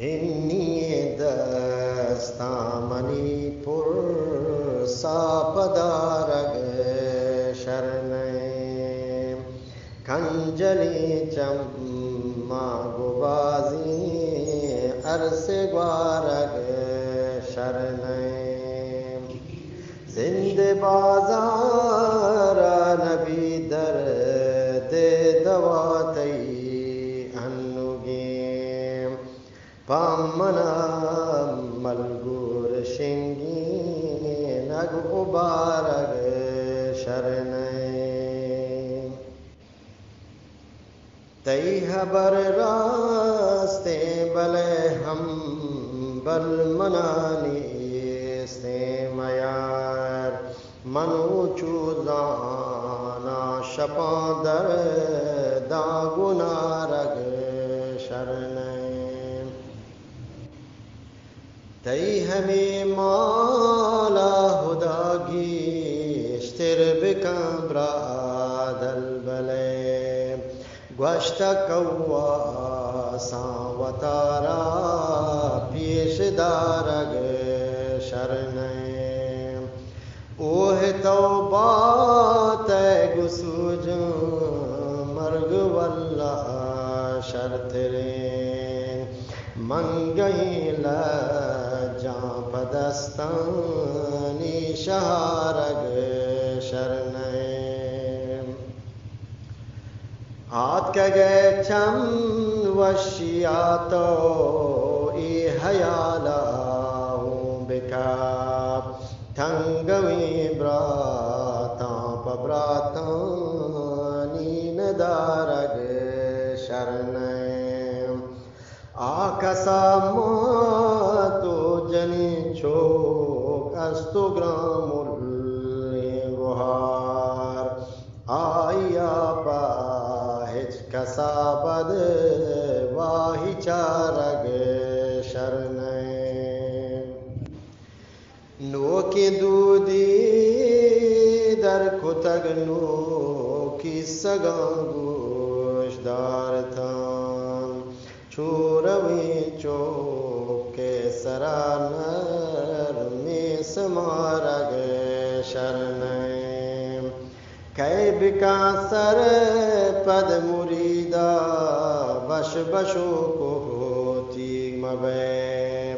ہنی دستاں منی پرسا پدارگ شر نئے۔ کنجلیں چماں گوں بازیں ارس گوارگ شر نئے۔ زند بازار ءَ نبی درد دوا تئی انوگیں۔ پہ من ءَ ملگور شنگینگ ءُ بارگ شر نئے۔ تئی ہبر راستیں بلے ہمبل من ءَ نیستیں میار۔ من ءَ چو زاناں شپاں درداں گوں نارگ شر نئے۔ تئی ہمے مال ءَ ہدا گیشتر بکن برادل بلے۔ گوشتہ کواساں وتارا پیش دارگ شر نئے۔ اوہ توبہ تئے گوں سوجاں مرگ واللہ شرتریں۔ منگہیں لجاں پہ دستانی شہارگ شر نئے۔ آتکگ ئے چم وشی ءَ تو اے ہیال ءَ اوں بکپ۔ تنگویں براتاں پہ براتانی ندارگ شر نئے۔ آ کسا مات ءُ جنین چوک است ءُ گرانملیں گہار۔ آئی ءَ پہ ہچ کسا بد واہی چارگ شر نئے۔ نوکیں دودی در کتگ، نوکی سگاں گوش دارتاں۔ چو رویں چوک ءِ سرا نرمیں سمارگ شر نئے۔ کئے بکاں سرپد مریدا بش بش ءُ کوہتیگ مبئے۔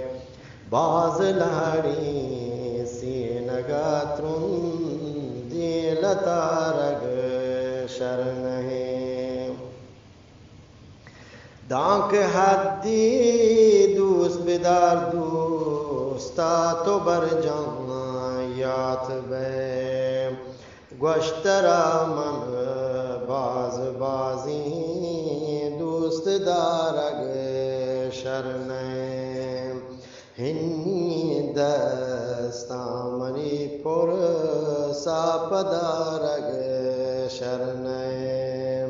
باز لہڑیں سینگ ءَ ترندیں لتارگ شر نئے۔ دانکہ حدی دوست بدار، دوست ءَ تو برجاہ یات بئے۔ گوشترا من باز بازیں دوست دارگ شر نئے۔ ہنی دستاں منی پرسا پدارگ شر نئے۔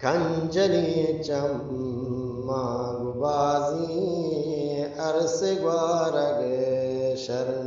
کنجلیں چماں گوں بازیں ارس گوارگ شر